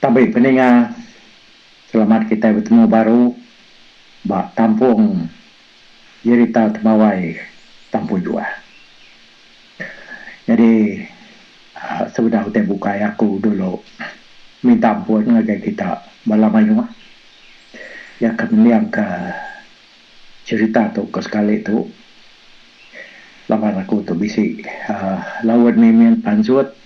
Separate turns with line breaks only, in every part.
Tabi peninga, selamat kitai betemu baru ba tampung jerita Tembawai Tampun Juah. Nyadi sebedau utai bukai aku dulu minta ampun ngagai kita bala mayuh iya ke mendingka cherita tu ke sekali tu laban aku tu bisi uhh laun mimit pansut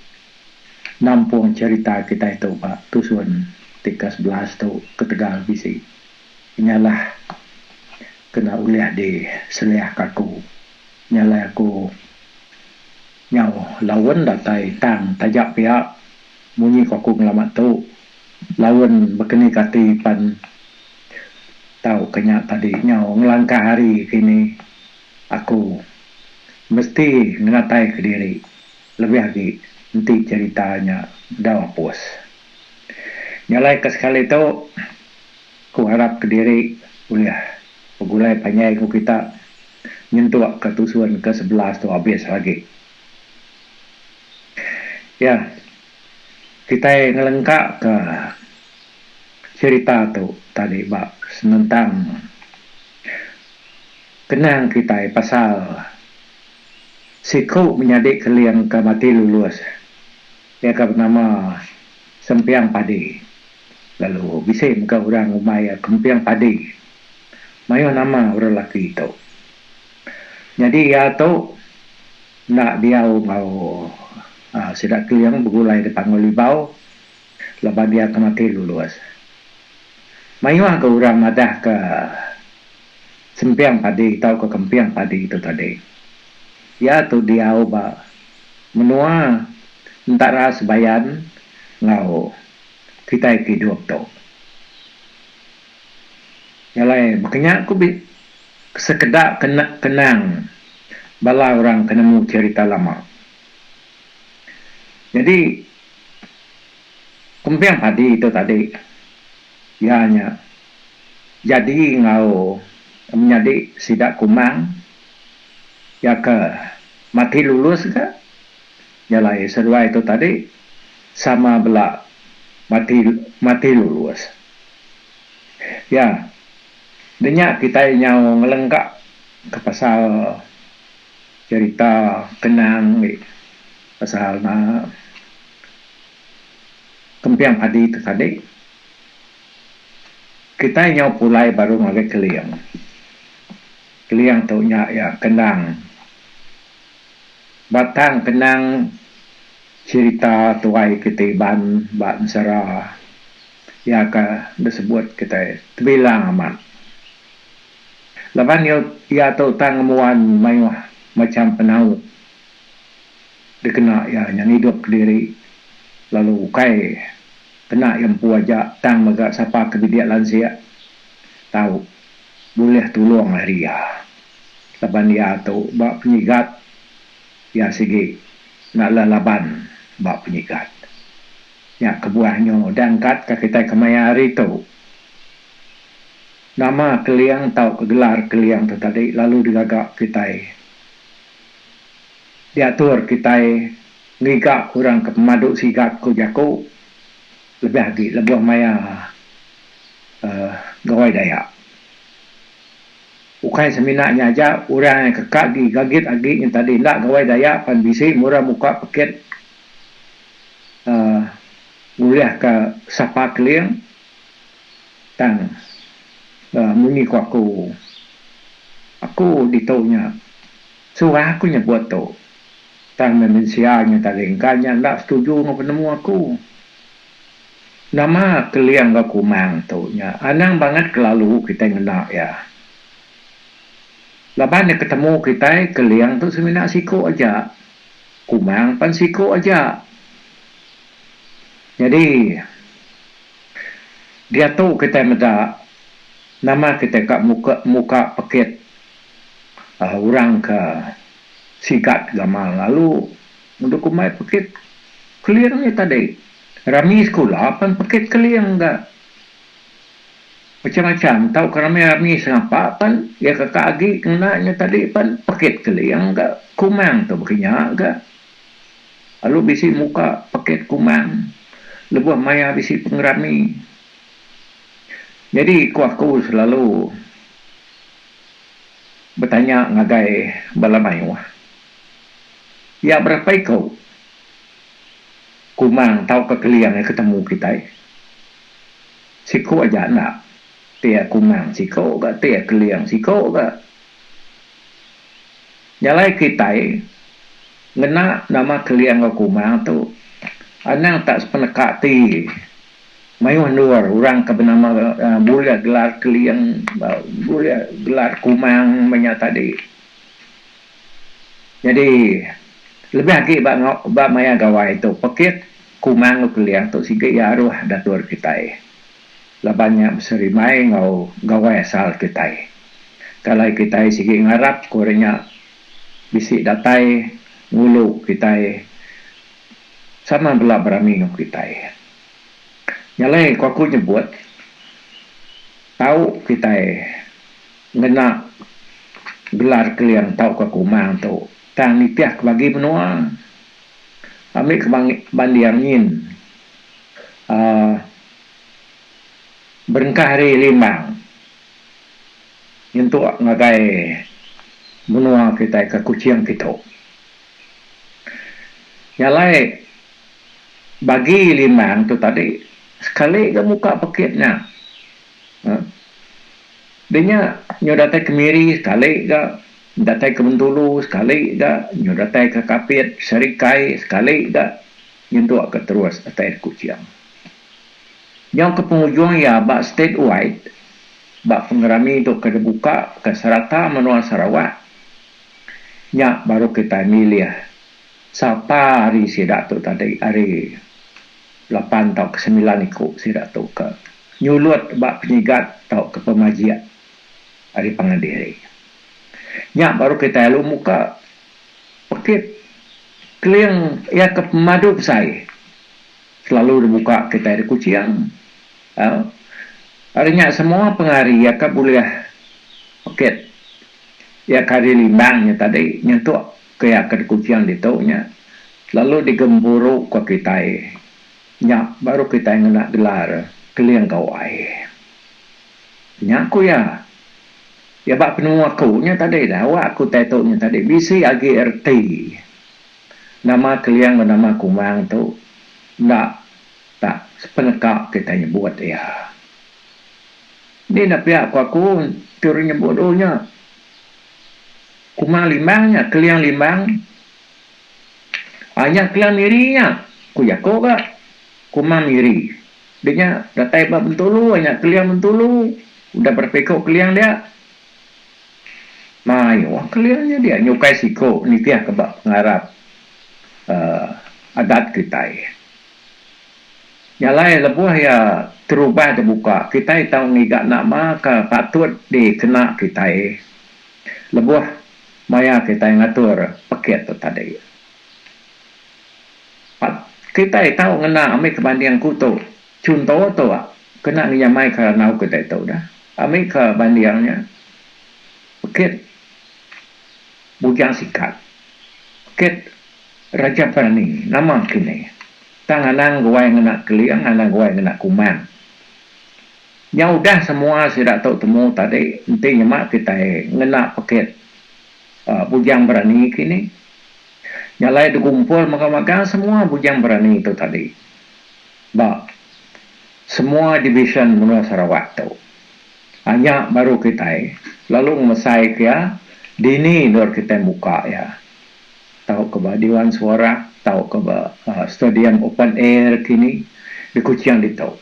nampung cherita kitai tu ba tusun ti ke 11 tu ketegal bisi penyalah kena ulih di seliahka aku. Nya alai aku nyau laun datai tang taja pia munyi ku aku ngelama tu laun bekeni ke ati pan tau ke nya tadi nyau ngelangkah hari kini aku mesti ngenatai kediri lebih agi enti cherita nya bedau apus. Nya alai ke sekali tu ku arap kediri ulih begulai panjai enggau kita nyentuk ke tusun ke 11 tu abis agi. Ya kitai ngelengka ke cherita tu tadi ba senentang kenang kitai pasal siku menyadi Keling ke mati lulus iya ke benama Sempiang Padi lalu bisi mega orang ngumbai iya Kemping Padi. Mayuh nama orang laki tu. Nyadi iya tu enda diau enggau sida Keling begulai di Panggau Libau laban iya ke mati lulus. Mayuh ga orang madahka Semping padi tauka kemping padi tu tadi. Iya tu diau ba menua entara Sebayan enggau kitai ke idup tu. Nya alai baka nya ku sekeda kenang bala orang ke nemu cherita lama. Nyadi kemping padi tu tadi iya nya. Jadi enggau menyadi sida Kumang iya ke mati lulus ga jalai seduai tu tadi sama bela mati mati lulus. Iya denya kitai nyau ngelengka ke pasal cherita kenang agi pasal ne kemping padi tu tadi. Kitai nyau pulai baru ngagai Keling. Keling tu nya iya kenang batang kenang cherita tuai kitai Iban ba ensera iya ka disebut kitai tebilang amat. Laban iya iya tu tang ngembuan mayuh macham penau dikena iya nya ngidup kediri lalu ukai Kena iya empu aja tang mega sapa ke bidik lansik tau bulih tulung ari iya. Laban iya tu ba penyigat iya sigi enda leh laban ba penyigat. Nya kebuah nyu udah angkat ka kitai kemaya hari tu. Nama Keling tauka gelar Keling tu tadi lalu digaga kitai diatur kitai Ngiga orang ke pemadu sigat ku jaku lebih agi lebuh maya uhh Gawai Dayak. Ukai semina nya aja orang ke ka agi gagit agi nyentadi enda Gawai Dayak pan bisi mura muka pekit uhh ngulihka sapa keling tang uhh munyi ku aku. Aku ditu nya suah aku nyebut tu. Tang meh mensia nya tadi engka nya enda setuju enggau penemu aku. Nama Keling enggau Kumang tu nya anang bangat kelalu kitai ngena iya. Laban iya ketemu kitai Keling tu semina siku aja, Kumang pan siku aja. Nyadi diatu kitai meda nama kitai ka muka muka pekit uhh orang ke Sigat gamal lalu meda kumbai pekit keling nya tadi. Rami sekula pan pekit keling ga. Macam-macam tauka rami-rami sengapa pan iya ke ka agi ngena nya tadi pan pekit keling ga. Kumang tu baka nya ga. Lalu bisi muka pekit kumang. lebuh maya bisi pengerami. Nyadi ku aku selalu betanya ngagai bala mayuh. Iya berapa iku Kumang tauka Keling iya ke temu kitai? Siku aja enda. Ti iya Kumang siku ga, ti iya Keling siku ga. Nya alai kitai ngena nama Keling enggau Kumang tu anang tak sepeneka ti mayuh endur orang ke benama bulih gelar Keling bulih gelar Kumang menya tadi. Nyadi lebih agi ba ba maya gawai tu pekit Kumang enggau Keling tu sigi iya aruh datur kitai laban nya beserimbai enggau gawai asal kitai. Kalai kitai sigi ngarap ku ri nya bisi datai ngulu kitai sama bela berami enggau kitai. Nya alai ku aku nyebut tau kitai ngena gelar Keling tauka Kumang tu tang nitih ke bagi menua ambi ke banding nyin uhh berengkah ari Limbang nyentuk ngagai menua kitai ke Kuching kitu. Nya alai bagi Limbang tu tadi sekali ga muka pekit nya uhh. Deh nya nyau datai ke Miri sekali ga, datai ke Bentulu sekali ga, nyau datai ke Kapit, Serikai sekali ga nyentuk ke terus datai di Kuching. Nyau ke pengujung iya ba State Wide ba pengerami tu ke dibuka ke serata menua Sarawak nya baru kitai milih sapa ari sida tu tadi ari lapan tauka semilan iku sida tu ke nyulut ba penyigat tauka pemajik ari pangan diri. Nya baru kitai lalu muka pekit keling iya ke pemadu besai selalu dibuka kitai di Kuching. Au ari nya semua pengari iya ke bulih pekit iya ke ari Limbang nya tadi nyentuk ke iya ke di Kuching ditu nya lalu digempuru ka kitai. Nya baru kitai ngena gelar Keling Gawai. Nya ku iya. Iya ba penemu aku nya tadi dah awak aku tai tu nya tadi bisi agi reti nama Keling enggau nama Kumang tu enda tak sepeneka kitai nyebut iya. Ni enda pia ku aku ti orang nyebut oh nya Kumang Limbang nya Keling Limbang. Nya kelang Miri nya, ku jaku ga Kumang Miri. Dia nya datai ba Bentulu, nya keling Bentulu. Udah berapa iku keling dia? Mayuh keling nya dia nyukai siku nitihka ba pengarap uhh adat kitai. Nya alai lebuh iya terubah dibuka kitai tau ngiga nama ke patut dikena kitai lebuh Maya kitai ngatur pekit tu tadi. Pat kitai tau ngena ambi ke banding ku tu. Chunto tu kena ngenyamai ke randau kitai tu dah. Ambi ke banding nya pekit Bujang Sikat, pekit Raja Berani nama kini. Tang anang guai ngena Keling anang guai ngena Kumang. Nya udah semua sida tu temu tadi enti nyema kitai ngena pekit bujang berani kini. Nya alai digumpul magang-magang semua bujang berani tu tadi ba semua divisyen menua Sarawak tu. Nya baru kitai lalu ngemesai ke iya dini endur kitai muka iya tauka ba Dewan Suarah tauka ba stadium open air kini di Kuching ditu.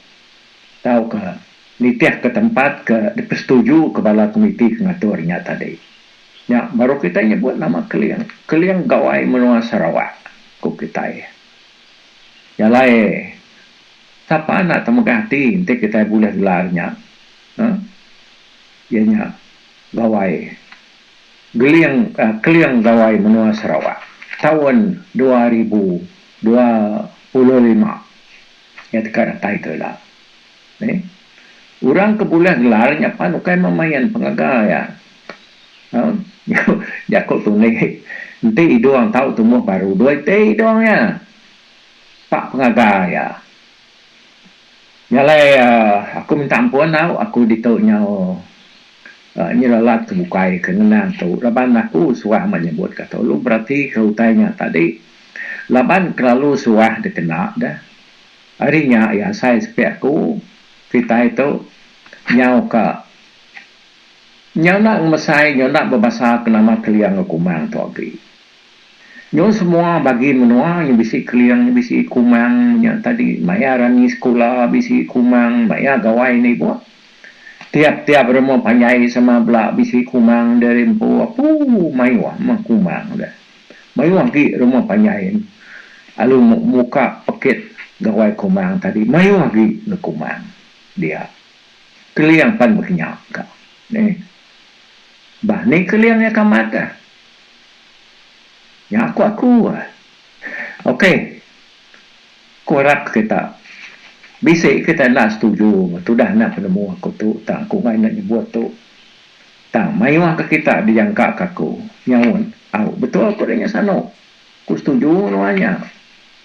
Tauka nitihka tempat ke dipesetujuka bala komiti ke ngatur nya tadi. Nya baru kitai nyebut nama Keling. Keling Gawai Menua Sarawak, ku kitai. Nya alai sapa enda temegah ati enti kitai bulih gelar nya. Uhh iya nya Gawai Geling Keling Gawai Menua Sarawak taun 2025. Nya deka datai tu ila. Neh. Orang ke bulih gelar nya pan ukai memain pengaga iya. Au jaku tundi enti idung tau tumbuh baru dua iti idung iya. Pak pengaga iya. Nya alai aku minta ampun tau aku ditu nyau nyelalat ke bukai ke ngenang tu laban aku suah amat nyebut ka tu lalu berati ke utai nya tadi laban kelalu suah dikena deh. Ari nya iya asai sepi aku kitai tu nyau ka nyau enda ngemesai nyau enda bebasa ke nama Keling enggau Kumang tu agi. Nyau semua bagi menua nya bisi Keling bisi Kumang nya tadi maya rami sekula bisi Kumang maya gawai enda ibuh. Tiap tiap rumah panjai sama bela bisi Kumang diri empu apu mayuh meh Kumang deh. Mayuh agi rumah panjai alu muka pekit gawai Kumang tadi mayuh agi ne Kumang dia. Keling pan baka nya ka. Neh. Bah ni Keling iya ke amat ah. Nya ku aku. Ok. Ku arap ke kita. Bisi kita enda setuju tudah enda penemu aku tu tang aku enggai enda nyebut tu. Tang mayuh ke kita dijangka ke aku. Nyaut, au betul ku deh nya sanu. Ku setuju nuan nya.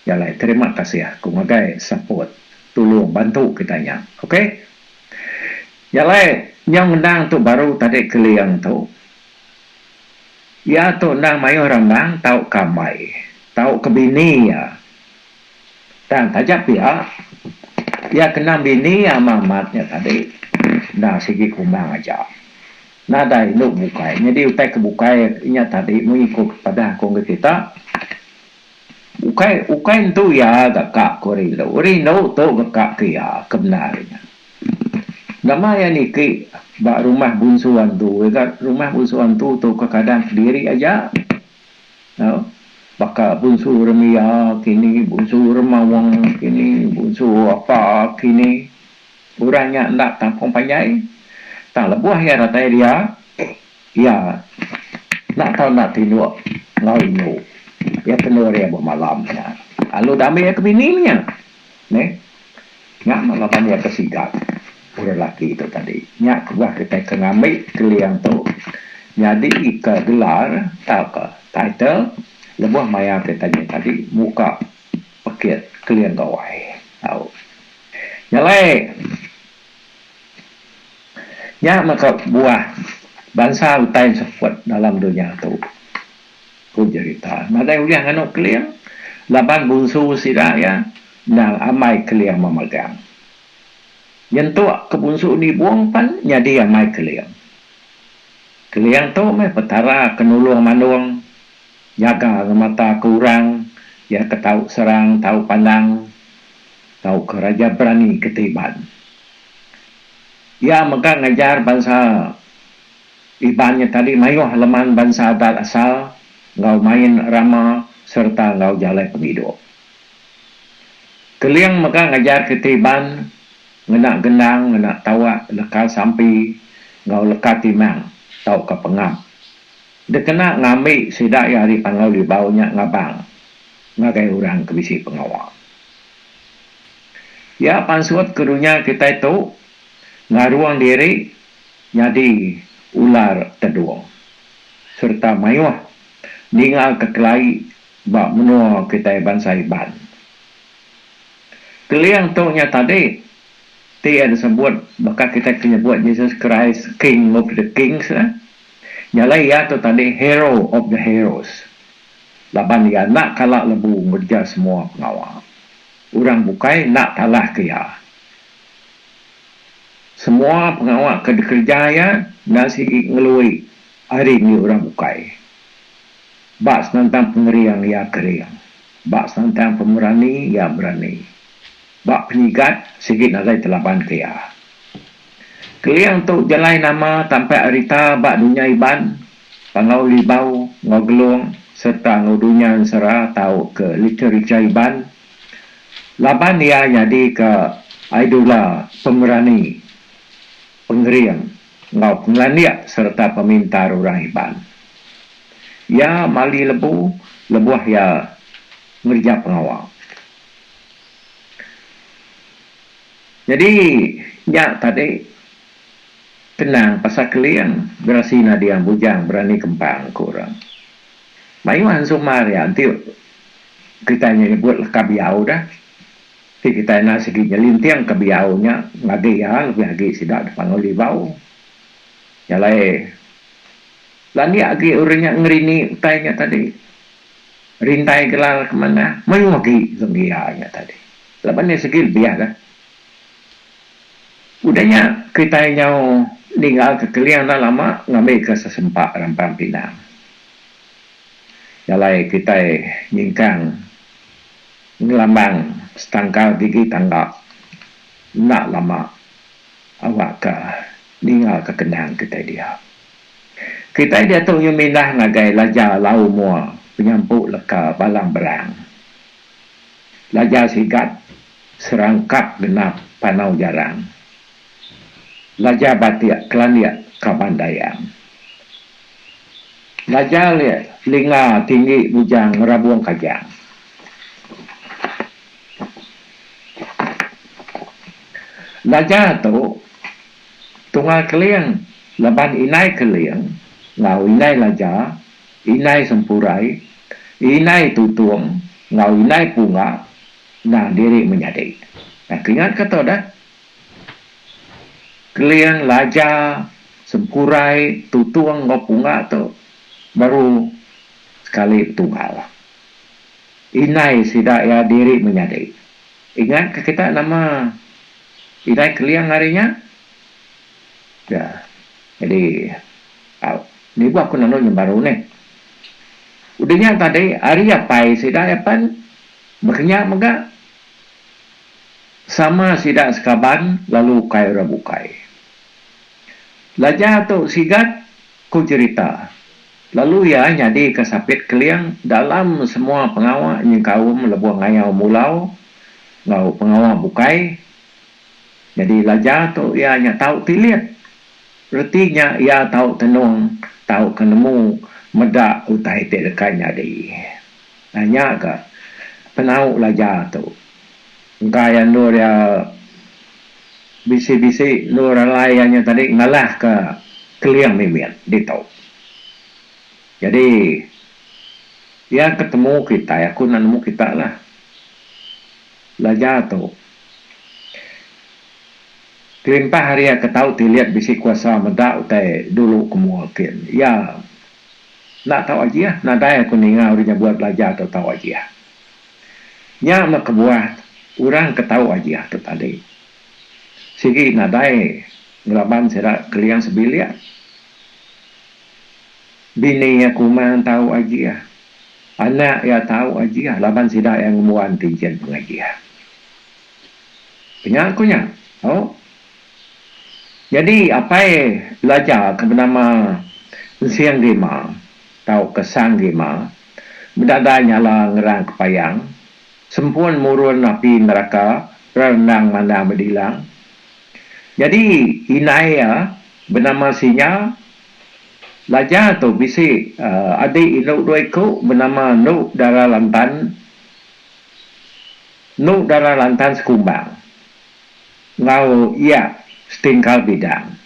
Jalai terima kasih aku ngagai support tulung bantu kita nya. Ok. Jalai nyau ngendang tu baru tadi keling tu. Iya tu endang mayuh rambang tauka ambai tauka bini iya. Tang taja pia, iya kena bini iya amat amat nya tadi endang sigi kumang aja. Nadai indu bukai. Nyadi utai ke bukai nya tadi munyi ku padah aku ngagai kita, ukai ukai entu iya ga ka ku rindu. Rindu tu ga ka ke iya ke bendar nya. Nama iya niki ba rumah bunsu antu ga rumah bunsu antu tu kekadang kediri aja tau baka bunsu remiya kini bunsu remawang kini bunsu apa kini orang nya enda tampung panjai tang lebuh iya datai dia iya enda tau enda tinduk enggau indu iya tendur iya bemalam nya lalu dambi iya ke bini nya neh. Nya meh laban iya ke sigat orang lelaki tu tadi. Nya kebuah kitai ke ngambi keling tu nyadi ke gelar tauka title lebuh maya kitai nya tadi muka pekit keling gawai. Au. Nya alai nya meh kebuah bansa utai seput dalam dunya tu. Ku jerita, nadai ulih nganu Keling laban bunsu sida iya endang amai Keling memegang. Nyentuk ke bunsu Nibung pan nyadi amai Keling. Keling tu meh petara ke nulung mandung, nyaga ngemata ke orang iya ke tau serang tau pandang tauka raja berani ke Iban. Iya mega ngajar bansa. Iban nya tadi mayuh leman bansa adat asal enggau main rama sereta enggau jalai pengidup. Keling mega ngajar kitai Iban ngena gendang, ngena tawak, leka sampi enggau leka timang tauka pengap dikena ngambi sida iya ari Panggau Libau nya ngabang ngagai orang ke bisi pengawa. Iya pansut ke dunya kitai tu ngarung diri nyadi ular tedung sereta mayuh ninga ke kelai ba menua kitai bansa Iban. Keling tu nya tadi ti iya disebut baka kitai ke nyebut Jesus Christ King of the Kings lah. Nya alai iya tu tadi Hero of the Heroes laban iya enda kala lebu ngereja semua pengawa. Orang bukai enda talah ke iya. Semua pengawa ke dikereja iya enda sigi ngelui ari enggi orang bukai. Ba senentang pengering iya kering. Ba senentang pemerani iya berani. Ba penyigat sigi nadai telaban ke iya. Keling tu jelai nama tampak rita ba dunya Iban, Panggau Libau enggau Gelong sereta enggau dunya ensera tauka literacha Iban. Laban iya nyadika idola pemerani, pengering enggau pengelandik sereta pemintar orang Iban. Iya mali lebu lebuh iya ngereja pengawa. Nyadi nya tadi kenang pasal Keling Gerasi Nadiang Bujang Berani Kempang, ku orang. Mayuh ensumar iya enti kitai nya nyebut leka biau dah. Ti kitai enda sigi nyelinting ke biau nya ngagi iya lebih agi sida da Panggau Libau. Nya alai landik agi orang nya ngerini utai nya tadi. Rintai gelar ke manah mayuh agi genggia nya tadi. Laban iya sigi lebih ga. Udah nya kitai nyau ninggal ke Keling enda lama ngambi ke sesempa rampang pinang. Nya alai kitai nyingkang ngelambang setangkal gigi tangga enda lama awakka ninga ke kenang kitai dia. Kitai diatu nyu mindah ngagai Laja Lau Mua penyampu leka Balang Berang. Laja Sigat serangkap genap Panau Jarang. Laja Batik kelandik kaban Dayang. Laja Linga tinggi bujang ngerabung kajang. Laja tu Tunggal Keling laban indai Keling enggau indai Laja, indai Sempurai, indai Tutung enggau indai Punga endang diri menyadi. Nah kingat ka tu dah. Keling, Laja, Sempurai, Tutung enggau Punga tu baru sekali betunggal. Indai sida iya diri menyadi. Ingat ka kita nama Indai Keling ari nya? Ya. Jadi au nibuh aku nanu nya baru neh. Udah nya tadi ari apai sida iya pan baka nya mega sama sida sekaban lalu ukai orang bukai. Laja tu sigat ku jerita lalu iya nyadika sapit Keling dalam semua pengawa nyengkaum lebuh ngayau mulau enggau pengawa bukai. Nyadi laja tu iya nya tau tilit. Reti nya iya tau tenung tauka nemu meda utai ti deka nyadi. Nah nya ga penau laja tu. Engka iya endur iya bisi-bisi endur alai iya nya tadi ngalahka Keling mimit ditu. Nyadi iya ke temu kitai aku enda nemu kita lah. Laja tu. Kelimpah ari iya ke tau tilit bisi kuasa meda utai dulu ke mua kin. Iya enda tau ajih nadai aku ninga orang nyebut belajar tu tau ajih. Nya meh kebuah orang ke tau ajih tu tadi sigi nadai ngelaban sida Keling sebilik. Bini iya Kumang tau ajih. Anak iya tau ajih laban sida iya ngembuan tinchin pengajih. Penya ku nya. Au. Nyadi apai belajar ke benama Ensing Gima tauka Sang Gima bedada nyala ngerang kepayang, sempun murun api neraka rerendang mandang bedilang. Nyadi indai iya benama Sinya Laja tu bisi adi indu dua iku benama Endu Dara Lantan. Endu Dara Lantan Sekumbang enggau iya Setingkal Bidang.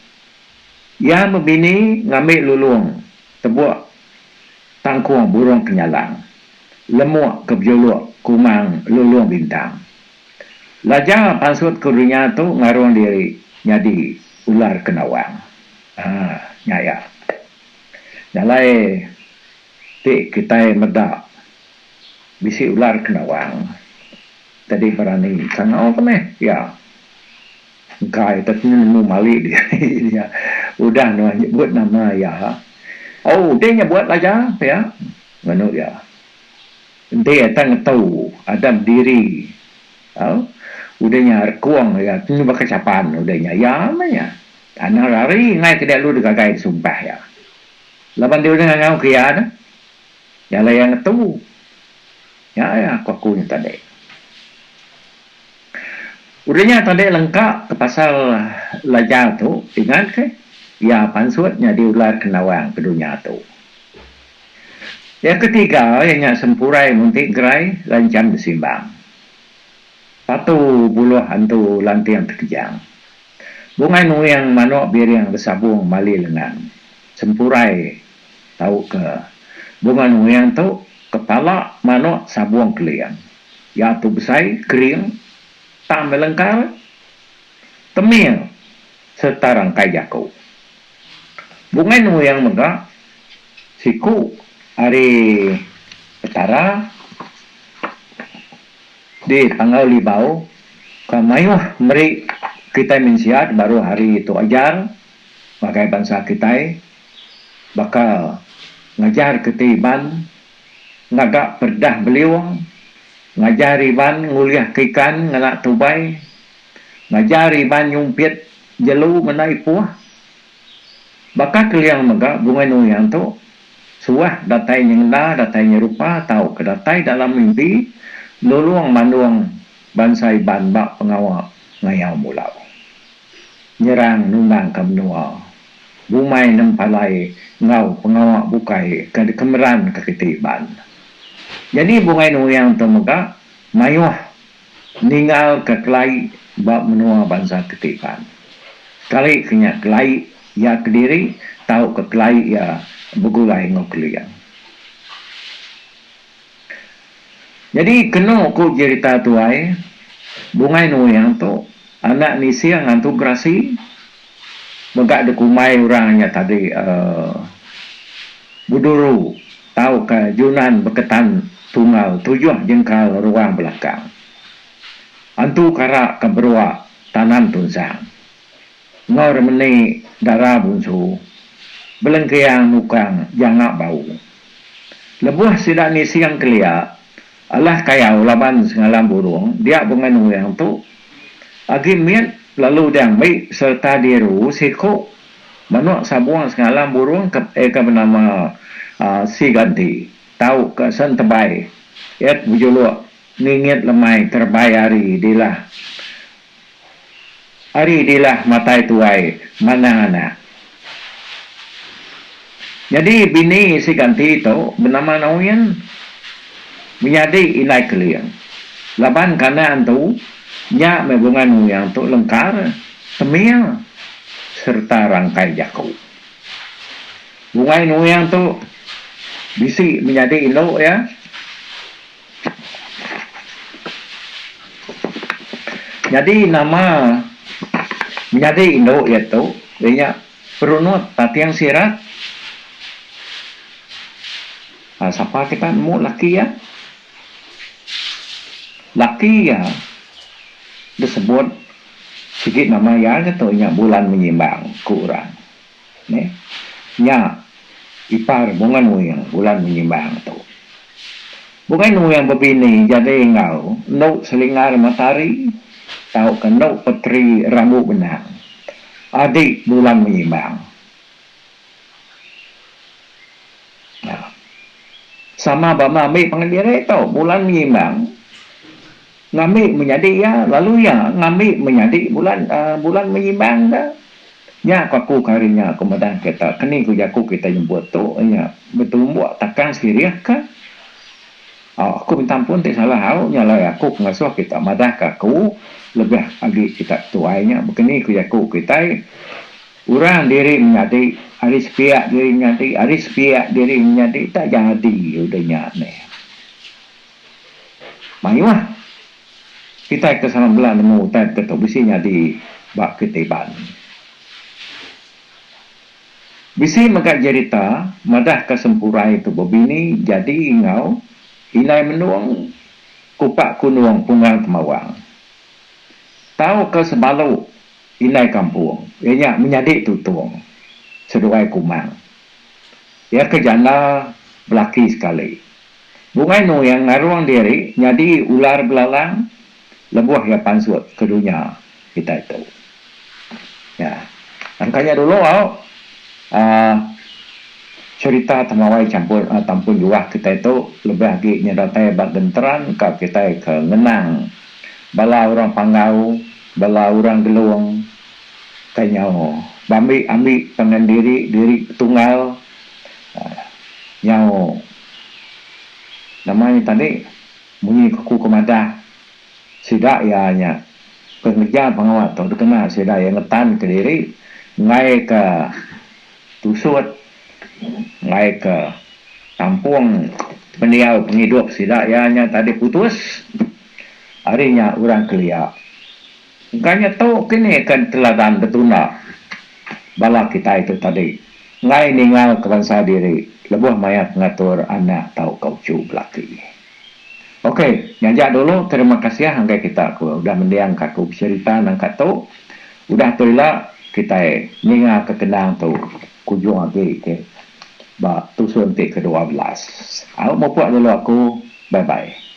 Iya bebini ngambi lulung tebuk tangkung burung kenyalang, lemuk ke bejuluk Kumang Lulung Bintang. Laja pansut ke dunya tu ngarung diri nyadi ular kendawang. Haa nya iya. Nya alai ti kitai meda. Bisi ular kendawang tadi berani kangau ke meh iya. Engka ita ti nemu mali diri dia udah nuan nyebut nama iya. Oh deh nyebut aja pia nganu iya. Enti ita ngetu adam diri au udah nya rekung iya ti baka chapan udah nya iya meh nya. Anang rari enggai ke dia lalu digagai disumpah iya. Laban dia udah ngangau ke iya ne. Nya alai iya ngetu. Nya iya ku aku nya tadi. Udah nya tadi lengka ke pasal Laja tu ingat ke iya pansut nyadi ular kendawang ke dunya tu. Iya ketiga iya nya Sempurai Munti Gerai Lancham Besimbang. Patu buluh antu lanting tekejang. Bungai nuing manuk biring besabung mali lengan. Sempurai tauka Bunga Nuing tu kepala manuk sabung keling. Iya tu besai kering. Tang meh lengkar, temil sereta rangkai jaku. Bungai Nuing mega siku ari Petara di Panggau Libau ke mayuh meri kitai mensia baruh hari tu ajar ngagai bansa kitai baka ngajar keti Iban ngaga peredah beliung, ngajar Iban ngulihka ikan ngena tubai, ngajar Iban nyumpit jelu ngena ipuh. Baka Keling mega Bungai Nuyang tu suah datai nyengenda datai nyerupa tauka datai dalam mimpi nulung mandung bansa Iban ba pengawa ngayau mulau. Nyerang nundangka menua, bumai nempalai enggau pengawa bukai ke dikemeranka kitai Iban. Nyadi Bungai Nuyang tu mega mayuh Ninggalka kelai ba menua bansa Ketiban. Sekali ke nya kelai iya kediri tauka kelai iya begulai enggau Keling. Nyadi kenu ku jerita tuai, Bungai Nuing tu anak Nising Antu Gerasi mega dikumbai orang nya tadi uhh Beduru tauka Junan Beketan Tunggal Tujuh Jengkal Ruang Belakang. Antu kara ke berua Tanan Tunsang. Enggau remeni dara bunsu Belengkeang nukang janga bau. Lebuh sida nising kelia alah kayau laban Sengalang Burung dia Bungai Nuing tu agi mit lalu diambi sereta diru siku Manuk sabung Sengalang Burung ke ke benama Si Ganti tauka Sentebai et bejuluk Ngingit Lemai Terebai Ari Dilah Ari Dilah Matai Tuai Manang Anak. Nyadi bini Si Ganti tu benama Nawin menyadi Indai Keling. Laban kana antu nya meh Bungai Nuing tu lengkar temil sereta rangkai jaku. Bungai Nuing tu bisi menyadi indu iya. Nyadi nama menyadi indu iya tu iya nya Perunut Tating Sirat. Sapa kita nemu laki iya? Laki iya disebut sigi nama iya ke tu nya Bulan Menyimbang ku orang. Neh. Nya ipar Bungai Nuing Bulan Menyimbang tu. Bungai Nuing bebini jadi enggau endu Selingar Matari tauka endu Peteri Rambu Benang adi Bulan Menyimbang. Sama ba ngambi pangan diri tu Bulan Menyimbang ngambi menyadi iya lalu iya ngambi menyadi Bulan Bulan Menyimbang da. Nya ku aku ke hari nya ku madah kita keni ku jaku kita nyebut tu nya betumbuk takang sirih ka. Aku minta ampun ti salah au nya alai aku ke ngasuh kita madah ka aku lebih agi kita tuai nya bekeni ku jaku kitai. Orang diri menyadi ari sepiak diri menyadi ari sepiak diri menyadi tak jadi udah nya neh. Mayuh kitai ke sama bela nemu utai ke tu bisi nyadi ba kitai Iban. Bisi mega jerita madahka Sempurai tu bebini jadi enggau Indai Mendung Kupak Kundung Punggang Temawang. Tauka Sebalu Indai kampung iya nya menyadi Tutong seduai Kumang. Iya ke janda belaki sekali. Bungai Nuing ngarung diri nyadi ular belalang lebuh iya pansut ke dunya kitai tu. Ya. Nangka nya dulu au aaa cherita temawai champur tampun juah kitai tu lebih agi nya datai ba genteran ka kitai ke ngenang bala orang Panggau Bala orang Gelong ka nyau bambi ambi pangan diri diri petunggal nyau nama nya tadi munyi ku ke madah sida iya nya ke ngereja pengawa tu dikena sida iya ngetan kediri enggai ka tusut enggai ka tampung pendiau pengidup sida iya nya tadi putus ari nya orang kelia. Engka nya tu kini ke teladan betunda bala kitai tu tadi enggai ningal ke bansa diri lebuh maya pengatur anak tauka uchu belaki. Ok, nya aja dulu terima kasih ngagai kita ke udah mending ka aku becerita nangka tu. Udah tu ila kitai ninga ke kenang tu kujung agi ke ba tusun ti ke 12. Au mupuk dulu aku. Bye bye.